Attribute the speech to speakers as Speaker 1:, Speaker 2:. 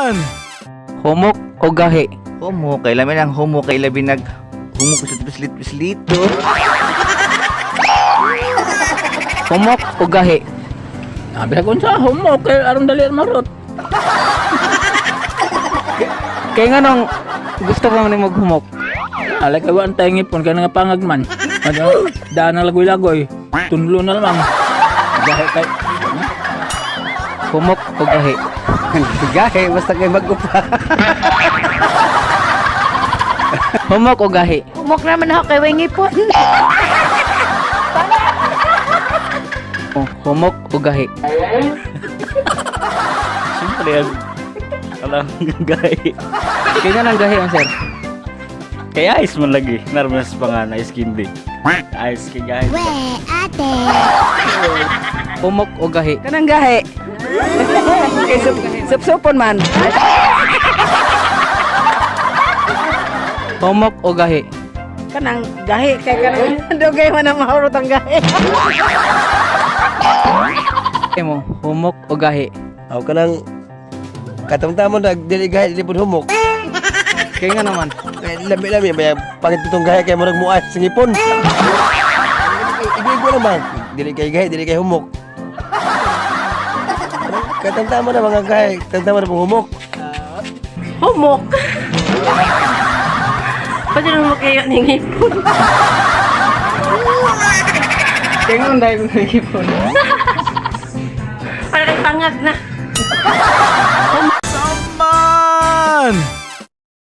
Speaker 1: Man!
Speaker 2: Humok o gahi?
Speaker 3: Humo kay labi ang humo kay labi nag humo ko sa pislit-pislito.
Speaker 2: Humok o gahi?
Speaker 4: Sabi ko sa humok kay aron dali marot.
Speaker 2: Kay nganong gusto pa man nimo maghumok?
Speaker 4: Alay kay wan tayo ngipon kay nga pangagman. Ano, daan na lagoy-lagoy. Tunlo na lamang. Gahi kay
Speaker 2: Humok o gahi?
Speaker 5: Gahe, basta kay magupa.
Speaker 2: Humok o gahi?
Speaker 6: Humok naman ako kay Wengipon.
Speaker 2: Oh, humok o gahi?
Speaker 7: Siyempre, ang alam gahi.
Speaker 2: Kay nganong gahi ang sir?
Speaker 7: Kaya ice man lagi. Narmas pa nga na ice candy. Ice kay gahi.
Speaker 2: Humok o gahi?
Speaker 5: Kanang gahe. Kay supsupon man.
Speaker 2: Humok o gahi?
Speaker 5: Kanang gahe kay kanang dugay man ang mahurot ang gahe.
Speaker 2: Mo, humok o gahi?
Speaker 8: Aw kanang katamtamon nag dili gahi dili pud humok.
Speaker 2: Kay nga naman.
Speaker 8: Kay lami-lami ba pangit itong gahi kay murag muas sa ngipon. Igo-igo naman. Dili kay gahi, dili kay humok. Katamtamon na mga gahi, katamtamon na pong humok.
Speaker 6: Humok. Pwede naman humok kayo ng ngipon.
Speaker 2: Kay nganong dahil kong nagipon?
Speaker 6: Para kay pangag na.
Speaker 1: Man!